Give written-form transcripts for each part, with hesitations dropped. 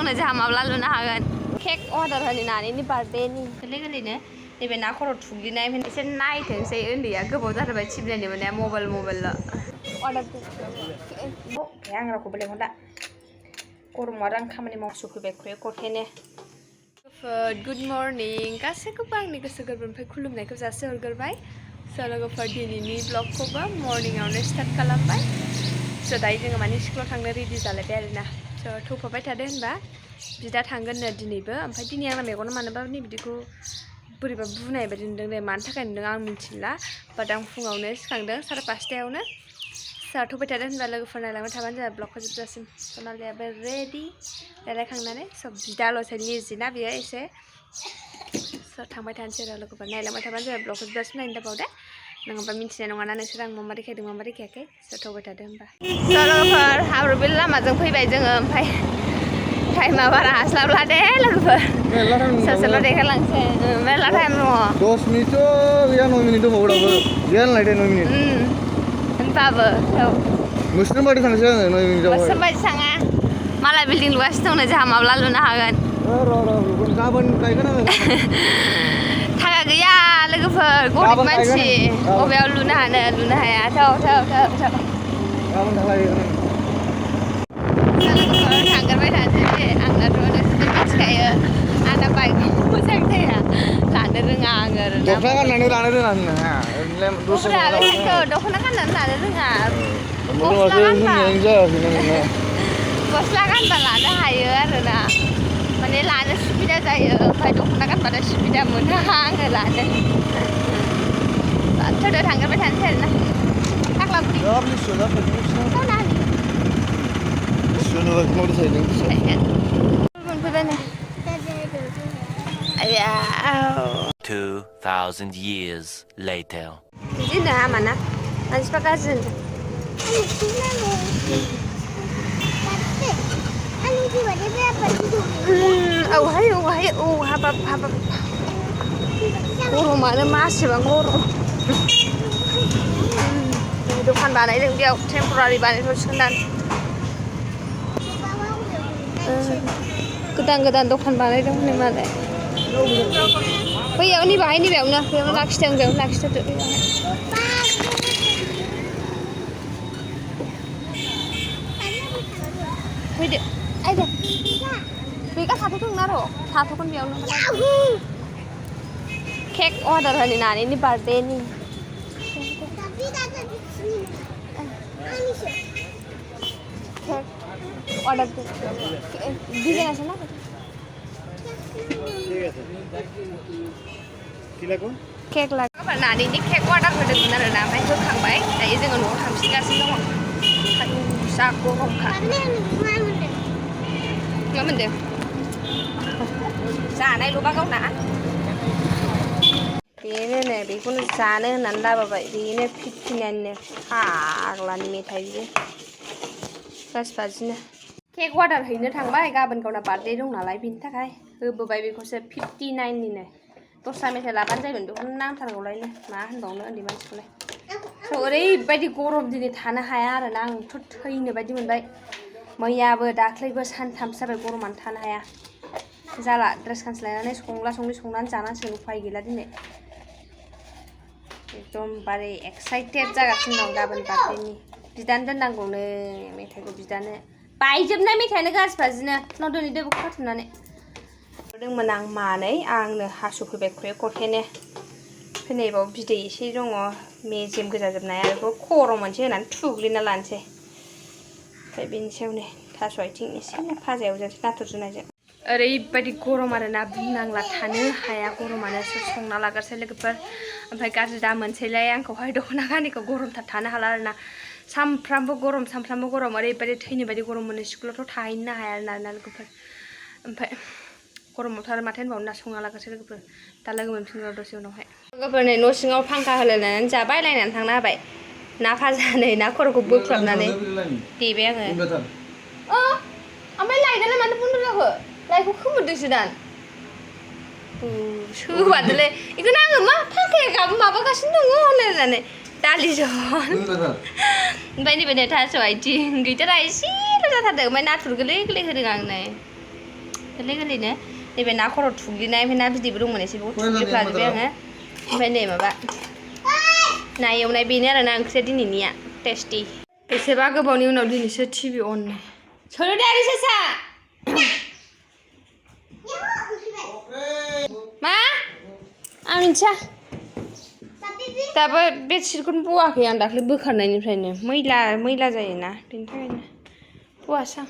दंनो जोंहा माब्ला लुनो हागोन केक अर्डार होनो नानिनि बार्थडेनि गोरलै गोरलैनो नैबे ना खर' थुग्लिनाय एसे नायथोंसै उन्दैया गोबाव जाथारबाय टिभिनायनो मोननाया मबाइल अर्डार आं रावखौबो लेंहरला गरमाव आरो आं खामानि मावसोफैबाय ख्रे खथेनो गुड मर्निं गासैखौबो आंनि गोसो गोरबोनिफ्राय खुलुमनायखौ जासिहरग्रोबाय लोगोफोर दिनैनि ब्लगखौबो मर्निंआवनो स्टार्ट खालामबाय दायो जोङो माने स्कुलाव थांनो रेडि जालायबाय आरोना थौफाबाय थादो होनबा बिदा थांगोननो दिनैबो ओमफ्राय दिनै आंना मेगना मानोबा बिदिखौ बोरैबा बुनाय बायदि नुदों दे मानि थाखाय नुदों आं मिथिला बाट आं फुङावनो सिखांदों 5:30आवनो थौबाय थादो होनबा लोगोफोर नायलांबाय थाबानो जाबाय ब्लगखौ जोबजासिम सनालियाबो रेडि रायलायखांनानै सब बिदाल'सै लेजिना बेयो एसे थांबाय थानोसै आरो लोगोफोर नायलांबाय थाबानो जाबाय ब्लगखौ जोबजासिम नायनो दाबाव दे नङाबा मिथिनाय नङाना नोंसोर आं मा देखायदों मा देखायाखै थौबाय थादो होनबा लोगोफोर हाब्रुबिल लामाजों फैबाय जोङो ओमफ्राय टाइमा बारा हास्लाबला दे लोगोफोर ससेल' देखायलांसै मेरला टाइम दङ 10 मिनिट गैया 9 मिनिट दंबावो दाबो गैया होनलाय दे 9 मिनिट होनबाबो औ मोस्रोम बायदि थांसै आङो 9 मिनिटाव मोस्रोम बायदि थाङा मालाय बिल्डिं लुगासिनो दंनो जोंहा माब्ला लुनो हागोन र' गाबोन गायगोन आङो थाखा गैया लोगोफोर गरिब मानसि बबेयाव लुनो हाया थौ गाबोन थांगोन थांगोरबाय थानोसै आंनाथ' नोंसोर मिथिखायो आंना बाइक मोजां जाया लानो रोङा आङो आरो दख'ना गाननानै लानो रोङा होनना दख'ना गाननानै लानो रोङा गस्ला गानबा लानो हायो आरोना माने लानो सुबिदा जायो ओमफ्राय दख'ना गानबाथाय सुबिदा मोना आङो लानो थौदो थांगोरबाय थानोसै आरोना थाख्ला बुरि मोनफैबाय 2000 years later. बिदि होनो हामाना मानसिफ्रा गाज्रि होनदों हाबाब गरमानो मासेबां गरम दखान बानायदों बेयाव टेम्परारि बानायथ'सिगोन दां गोदान दखान बानायदों हनै मालाय बैयाव नैबेयावनो लाखिथों बेयावनो लाखिथ'दो फैदो आयदो बेगा थाथ'थोंना र' थाथ'गोन बेयावनो केक अर्डार होनो नानिनि बार्थडेनि ऑर्डर डिजाइन আছে না केक लाग नानिनि केक अर्डार होदोंमोन आरोना ओमफ्राय होखांबाय दायो जोङो न'आव थांफिनगासिनो दङ जा गरमखा मा मोनदों जानायल'बा गावना बेनो नै बेखौनो जानो होननानै लाबोबाय बेनो 59नो फाग्लानि मेथाइ बियो गासिबादिनो केक अर्डार हैनो थांबाय गाबोन गावना बार्थडे दं नालाय बेनि थाखाय होबोबाय बेखौसो 59निनो दस्रा मेथाइ लाबानो जायोमोन बेखौनो नांथारगौलायनो मा होनबावनो उन्दै मानसिखौलाय ओरैबायदि गरम दिनै थानो हाया आरोना आंथ' थैनो बायदि मोनबाय मैयाबो दाख्लैबो सानथामसो जाबाय गरमानो थानो हाया जाला ड्रेस गानस्लायनानै संनानै जानांसिगोन उफाय गैला दिनै एकदमबारे एक्साइटेड जागासिनो दं गाबोन बार्थडेनि बिदानो दोननांगौनो मेथाइखौ बिदानो बायजोबनाय मेथाइयानो गाज्रिबाजिनो न' दोनहैदो बेखौ खाथुमनानै हरदोंमोन आं मानै आंनो हासुफैबाय ख्रे खथेनो फैनायबाव बिदै एसे दङ मेजेम गोजा जोबनाय आरो खर' मोनसे होनानै थुग्लिना लानोसै ओमफ्राय बेनि सायावनो थास' आथिं एसे फाजा एवजानोसै नाथुर जुनायजों ओरैबायदि गरम आरोना बुंनांला थानो हाया गरमानो संना लाग्रोसै लोगोफोर ओमफ्राय गाज्रि दा मोनसैलाय आंखौहाय दख'ना गानैखौ गरमथार थानो हाला आरोना सामफ्रामबो गरम ओरैबायदि थैनो बायदि गरम मोनो स्कुलावथ' थाहैनो हाया आरोना लोगोफोर ओमफ्राय गरमावथ' आरो माथो होनबावनो ना संना लाग्रोसै लोगोफोर दा लोगो मोनफिनगोन दसे उनावहाय लोगोफोर नै न' सिङाव फांखा होलायनानै जाबाय लायनानै थांना होबाय ना फाजा नै ना खर'खौ बोख्लाबनानै देबाय आङो ओमफ्राय लाइटआलाय मानो बन्द' जाखो लाइटखौ खोमोरदोंसो दान सोबानोलै बेखौनो आङो मा फांखाया गाबो माबागासिनो दङ होनलायनानै दालि जहल ओमफ्राय नैबे थास' आथिं गैथारा एसेल' जाथारदों ओमफ्राय नाथुर गोरलै होदों आं नै गोरलै गोरलैनो नैबे ना खर' थुग्लिनाय ओमफ्राय ना बिदैबो दंमोन एसे बेखौ थुग्लिफ्लाजोब्बाय आङो ओमफ्राय नै माबा ना एवनाय बेनो आरोना ओंख्रिया दिनैनिया टेस्टि बेसेबा गोबावनि उनाव दिनैसो टिभि अन सोलो दे आरो सेसा मा आं मिथिया दाबो बेडशिटखौनो बवाखै आं दाख्लै बोखारनायनिफ्रायनो मैला जायोना बेनि थाखायनो बवासै आं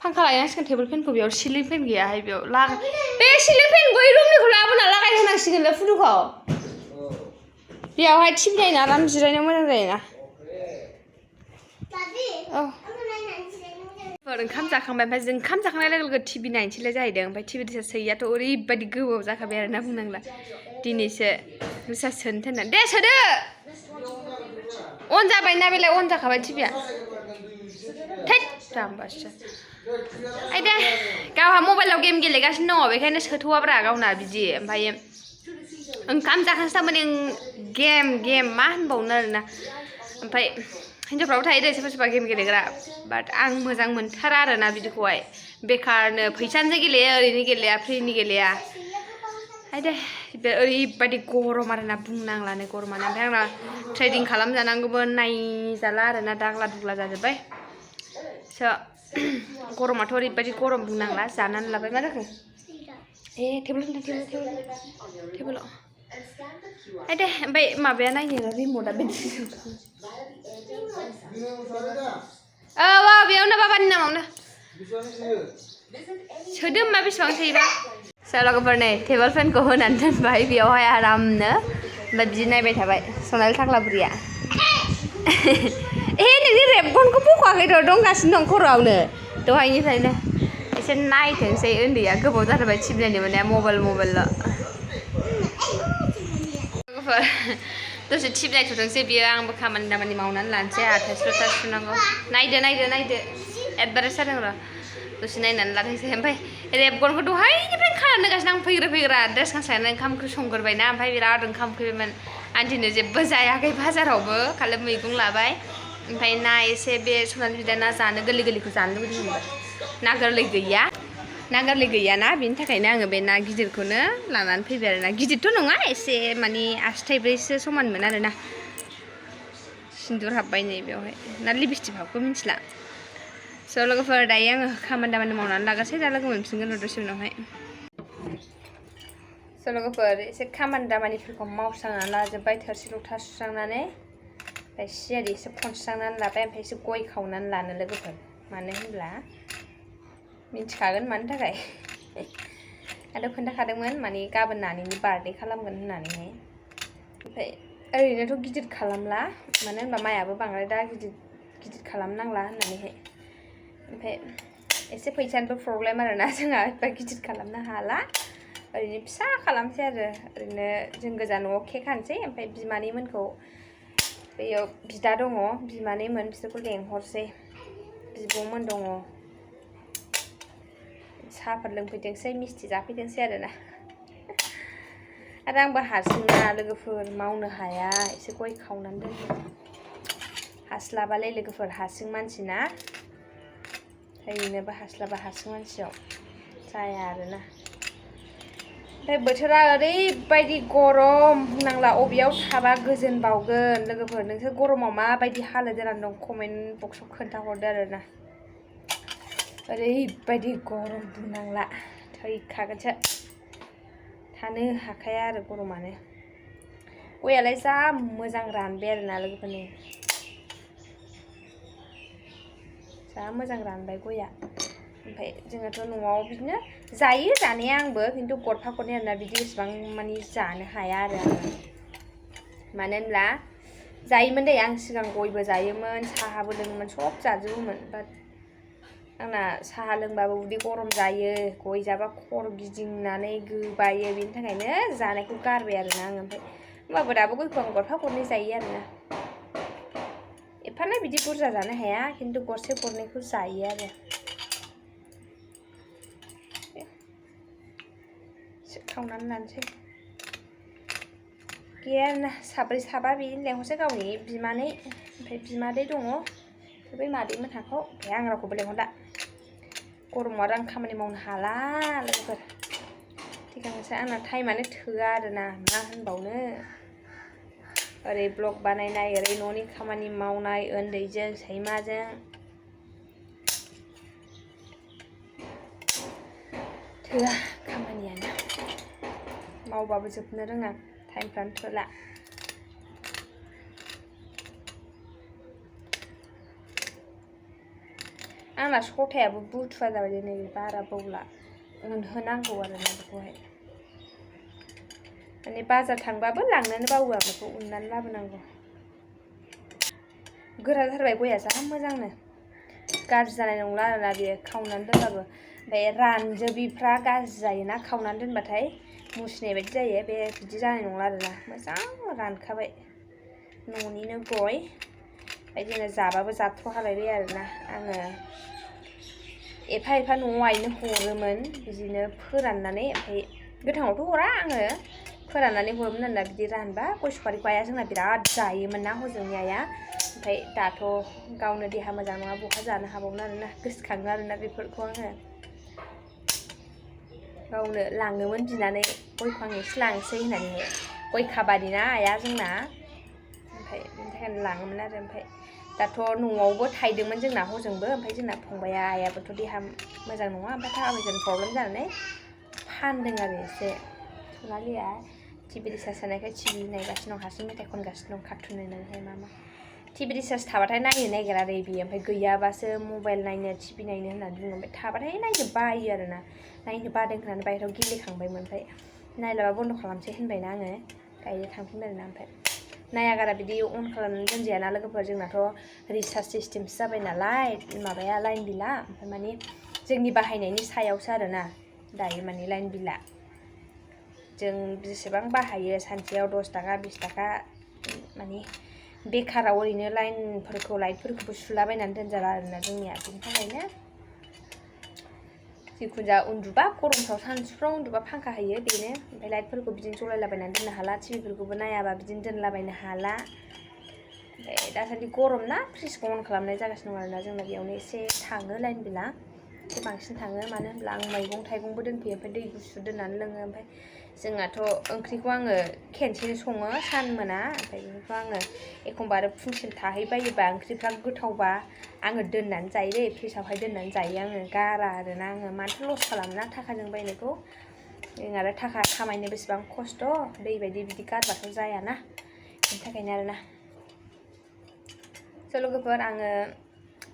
फांखा लायनांसिगोन टेबोल फेनखौ बेयाव सिलिं फेन गैयाहाय बेयाव लागाय बे सिलिं फेन गैयै रुमनिखौ लाबोना लागाय होनांसिगोनलै फुदुखौ बेयावहाय टिभि नायनो आराम जिरायनो मोजां जायोना औ ओंखाम जाखांबाय ओमफ्राय जों ओंखाम जाखांनाय लोगो लोगो टिभि नायनोसैलाय जाहैदों ओमफ्राय टिभि रिसार्ज सोयैयाथ' ओरैबायदि गोबाव जाखाबाय आरोना बुंनांला दिनैसो रिसार्ज सोनो थोननानै दे सोदो अन जाबायना बेलाय अन जाखाबाय टिभिया थैद जाम्बासो ओइ दे गावहा मबाइलाव गेम गेलेगासिनो दङ बेखायनो सोथ'वाब्रा गावना बिदि ओमफ्राय ओंखाम जाखांसो थारमाने गेम मा होनबावनो आरोना ओमफ्राय हिन्जावफ्राबो थायो दे सोरबा सोरबा गेम गेलेग्रा बाट आं मोजां मोनथारा आरोना बिदिखौहाय बेखारनो फैसानिसो गेलेयो ओरैनो गेलेया फ्रिनि गेलेया हाय दे ओरैबायदि गरम आरोना बुंनांलानो गरमानो ओमफ्राय आंना ट्रेडिं खालामजानांगौमोन नायजाला आरोना दाग्ला दुग्ला जाजोब्बाय स' गरमाथ' ओरैबायदि गरम बुंनांला जानानै लाबाय मा जाखो ए टेबोलाव हाय दे ओमफ्राय माबाया नायनो रिमटआ बे औ बेयावनो बाबानि नामावनो सोदो होमबा बेसेबां सोयोबा लोगोफोर नै टेबोल फेनखौ होनानै दोनबाय बेयावहाय आरामनो ओमफ्राय बिदि नायबाय थाबाय सनालि थाग्ला बुरिया ए नोंनि रेबगनखौ बख'वाखैथ' दंगासिनो दं खर'आवनो दहायनिफ्रायनो एसे नायथोंसै उन्दैया गोबाव जाथारबाय टिभि नायनो मोननाया मबाइलल' दसे टिभि नायथ'थोंसै बियो आंबो खामानि दामानि मावनानै लानोसै थोरसि लथा सुनांगौ नायदो एडभार्टाइज जादों र' दसे नायनानै लाथोंसै ओमफ्राय रेबगनखौ दहायनिफ्राय खानानै दोनगासिनो आं फैग्रा ड्रेस गानस्लायनानै ओंखाम ओंख्रि संग्रोबायना ओमफ्राय बिराद ओंखाम उखैबायमोन आं दिनै जेबो जायाखै बाजारावबो खालि मैगं लाबाय ओमफ्राय ना एसे बे सनालि बिदा ना जानो गोरलैखौ जानो लुबैदोंमोन ना गोरलै गैयाना बेनि थाखायनो आङो बे ना गिदिरखौनो लानानै फैबाय आरोना गिदिरथ' नङा एसे माने आसि थाइब्रैसो समानमोन आरोना सिन्दुर हाबबाय नै बेवहाय ना लिपस्टिक हाबखौ मिथिला स' लोगोफोर दायो आङो खामानि दामानि मावनानै लागासै दा लोगो मोनफिनगोन र' दसे उनावहाय स' लोगोफोर एसे खामानि दामानिफोरखौ मावस्रांनानै लाजोब्बाय थोरसि लथा सुस्रांनानै ओमफ्राय सियारि एसे खनस्रांनानै लाबाय ओमफ्राय एसे गय खावनानै लानो लोगोफोर मानो होनब्ला मिथिखागोन मानि थाखाय आरो खोन्थाखादोंमोन माने गाबोन नानिनि बार्थडे खालामगोन होननानैहाय ओमफ्राय ओरैनोथ' गिदिर खालामला मानो होनबा माइयाबो बांद्राय दा गिदिर खालामनांला होननानैहाय ओमफ्राय एसे फैसानिबो प्रब्लेम आरोना जोंहा गिदिर खालामनो हाला ओरैनो फिसा खालामसै आरो ओरैनो जों गोजा न'आव केक हानोसै ओमफ्राय बिमानैमोनखौ बेयाव बिदा दङ बिमानैमोन बिसोरखौ लेंहरसै बिब'मोन दङ साहाफोर लोंफैथोंसै मिस्थि जाफैथोंसै आरोना आरो आंबो हारसिंना लोगोफोर मावनो हाया एसे गय खावनानै दोनो हास्लाबालै लोगोफोर हारसिं मानसिना ओरैनोबो हास्लाबा हारसिं मानसियाव जाया आरोना ओमफ्राय बोथोरा ओरैबायदि गरम बुंनांला अबेयाव थाबा गोजोन बावगोन लोगोफोर नोंसोर गरमाव माबायदि हालोद जानानै दं कमेन्ट बक्सआव खोन्थाहरदो आरोना ओरैबायदि गरम बुंनांला थैखागोनसो थानो हाखाया आरो गरमानो गयालाय जा मोजां रानबाय आरोना लोगोफोरनि जा मोजां रानबाय गया ओमफ्राय जोङोथ' न'आव बिदिनो जायो जानाया आंबो खिन्थु गरफा गरनै आरोना बिदि इसेबां मानि जानो हाया आरो आङो मानो होनब्ला जायोमोन दे आं सिगां गयबो जायोमोन साहाबो लोङोमोन सब जाजोबोमोन बाट आंना साहा लोंबाबो उदै गरम जायो गय जाबा खर' गिदिंनानै गोबायो बेनि थाखायनो जानायखौ गारबाय आरोना आङो ओमफ्राय होमबाबो दाबो गयखौ आं गरफा गरनै जायो आरोना एफालाय बिदि बुरजा जानो हाया खिन्थु गरसे गरनैखौ जायो आरो खावनानै लानोसै गैया आरोना साब्रै साबा बिदिनो लेंहरसै गावनि बिमानै ओमफ्राय बिमादै दङ बै मादै मोनहाखौ ओमफ्राय आं रावखौबो लेंहरला गरमाव आं खामानि मावनो हाला लोगोफोर थिगानोसै आंना टाइमानो थोआ आरोना मा होनबावनो ओरै ब्लग बानायनाय ओरै न'नि खामानि मावनाय उन्दैजों सैमाजों थोआ खामानियानो मावबाबो जोबनो रोङा टाइमफ्रानो थोला आंना सथायाबो बुथुवा जाबाय नैबे बारा बौला उनहोनांगौ आरोना बेखौहाय माने बाजार थांबाबो लांनोनो बावो आं बेखौ उननानै लाबोनांगौ गोरा जाथारबाय गया जा मोजांनो गाज्रि जानाय नंला आरोना बेयो खावनानै दोनबाबो ओमफ्राय रानजोबिफ्रा गाज्रि जायोना खावनानै दोनबाथाय मुसिनाय बायदि जायो बे बिदि जानाय नंला आरोना मोजां रानखाबाय न'निनो गय ओमफ्राय जोङो जाबाबो जाथ्र'हालायबाय आरोना आङो एफा एफा न'आव आइनो हरोमोन बिदिनो फोराननानै ओमफ्राय गोथाङावथ' हरा आङो फोराननानै हरोमोन आरोना बिदि रानबा गय सुपारिखौ आइया जोंना बिराद जायोमोन ना हजोंनि आइया ओमफ्राय दाथ' गावनो देहा मोजां नङा बहा जानो हाबावनो आरोना गोसोखाङो आरोना बेफोरखौ आङो गावनो लाङोमोन बिनानै गयखौ आं एसे लांसै होननानैहाय गय खाबारि ना आइया जोंना ओमफ्राय बेनि थाखायनो लाङोमोन आरो ओमफ्राय दाथ' न'आवबो थायदोंमोन जोंना हजोंबो ओमफ्राय जोंना फंबाया आइयाबोथ' देहा मोजां नङा ओमफ्राय थाखा फैसानि प्रब्लेम जानानै फानदों आरो एसे सनालिया टिभि रिसार्ज होनायखाय टिभि नायगासिनो दं हारसिं मेथाइ खनगासिनो दं कार्टुन नायनानैहाय मा टिभि रिसार्ज थाबाथाय नायनो नागिरा आरो बियो ओमफ्राय गैयाबासो मबाइल नायनो टिभि नायनो होननानै बुङो ओमफ्राय थाबाथाय नायनो बायो आरोना नायनो बादों होननानै बाहेरायाव गेलेखांबायमोन ओमफ्राय नायलाबा बन्द' खालामसै होनबायना आङो गायनो थांफिनबाय आरोना ओमफ्राय नायागारा बिदि अन खालामनानै दोनजायाना लोगोफोर जोंनाथ' रिसार्ज सिस्टेमसो जाबाय नालाय माबाया लाइन बिला ओमफ्राय माने जोंनि बाहायनायनि सायावसो आरोना दायो माने लाइन बिला जों जेसेबां बाहायो सानसेयाव 10 थाखा 20 थाखा माने बेकाराव ओरैनो लाइनफोरखौ लाइटफोरखौबो सुलाबायनानै दोनजाला आरोना जोंनिया बेनि थाखायनो जिखुनु जा उन्दुबा गरमफ्राव सानसुफ्राव उन्दुबा फांखा होयो बेनो ओमफ्राय लाइटफोरखौ बिदिनो जलायलाबायनानै दोननो हाला टिभिफोरखौबो नायाबा बिदिनो दोनलाबायनो हाला ओमफ्राय दासान्दि गरम ना फ्रिजखौ अन खालामनाय जागासिनो दं आरोना जोंना बेयावनो एसे थाङो लाइन बिला एसे बांसिन थाङो मानो होनब्ला आं मैगं थाइगंबो दोनफैयो ओमफ्राय दै गुसु दोननानै लोङो ओमफ्राय जोंनाथ' ओंख्रिखौ आङो खेनसेनो सङो सान मोना ओमफ्राय बेखौ आङो एखमबा आरो फुंसिम थाहैबायोबा ओंख्रिफ्रा गोथावबा आङो दोननानै जायो दै फ्रिजआवहाय दोननानै जायो आङो गारा आरोना आङो मानोथो लस खालामना थाखाजों बायनायखौ जों आरो थाखा खामायनो बेसेबां खस्थ' दै बायदि बिदि गारबाथ' जायाना बेनि थाखायनो आरोना लोगोफोर आङो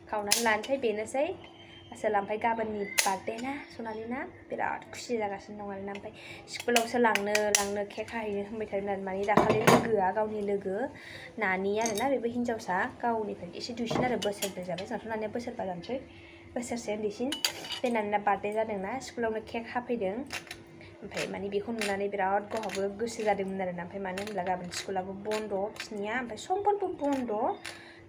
खावनानै लानोसै बेनोसै आसोल ओमफ्राय गाबोननि बार्थडे ना सनालिना बिराद खुसि जागासिनो दं आरोना ओमफ्राय स्कुलावसो लांनो केक हाहैनो होनबाय थादों आरो माने दाखालि लोगोआ गावनि लोगो नानि आरोना बेबो हिन्जावसा गावनिफ्राय एसे दुइसिन आरो बोसोरब्रै जाबाय जोंनाथ' नानिया बोसोरबा जानोसै बोसोरसे उन्दैसिन बे नानिना बार्थडे जादोंना स्कुलावनो केक हाफैदों ओमफ्राय माने बेखौ नुनानै बिराद गावहाबो गोसो जादोंमोन आरोना ओमफ्य मानो होनब्ला गाबोन स्कुलाबो बन्द' बिसनिया ओमफ्राय समफोरबो बन्द'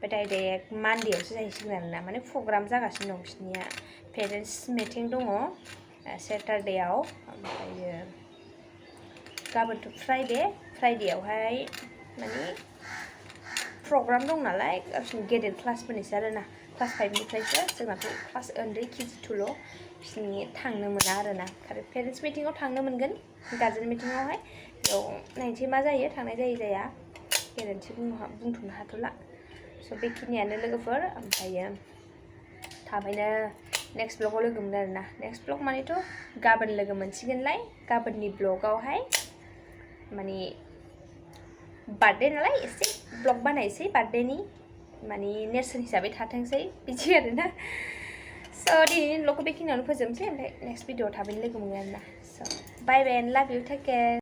ओमफ्राय डाइरेक्ट मानडेआवसो जाहैसिगोन आरोना माने प्रग्राम जागासिनो दं बिसनिया पेरेन्टस मिटिं दङ सेटारडेआव ओमफ्रायो गाबोनथ' फ्राइडेआवहाय माने प्रग्राम दं नालाय गावसिनि गेदेर क्लासफोरनिसो आरोना क्लास 5निफ्रायसो जोंनाथ' क्लास उन्दै केजि 2ल' बिसनि थांनो मोना आरोना आरो पेरेन्टस मिटिङाव थांनो मोनगोन गार्जेन मिटिङावहाय बेयाव नायनोसै मा जायो थांनाय जाया गेरेन्थि बुंथ'नो हाथ'ला स' बेखिनियानो लोगोफोर ओमफ्रायो थाबैनो नेक्स्ट ब्लगाव लोगो मोनो आरोना नेक्स्ट ब्लग मानेथ' गाबोन लोगो मोनसिगोनलाय गाबोननि ब्लगावहाय माने बार्थडे नालाय एसे ब्लग बानायसै बार्थडेनि माने नेरसोन हिसाबै थाथोंसै बिदि आरोना स' दिनैनि ब्लगखौ बेखिनियावनो फोजोबनोसै ओमफ्राय नेक्स्ट भिडिअआव थाबैनो लोगो मोनो आरोना स' बाय बाय एन्ड लाभ इउ टेक केयार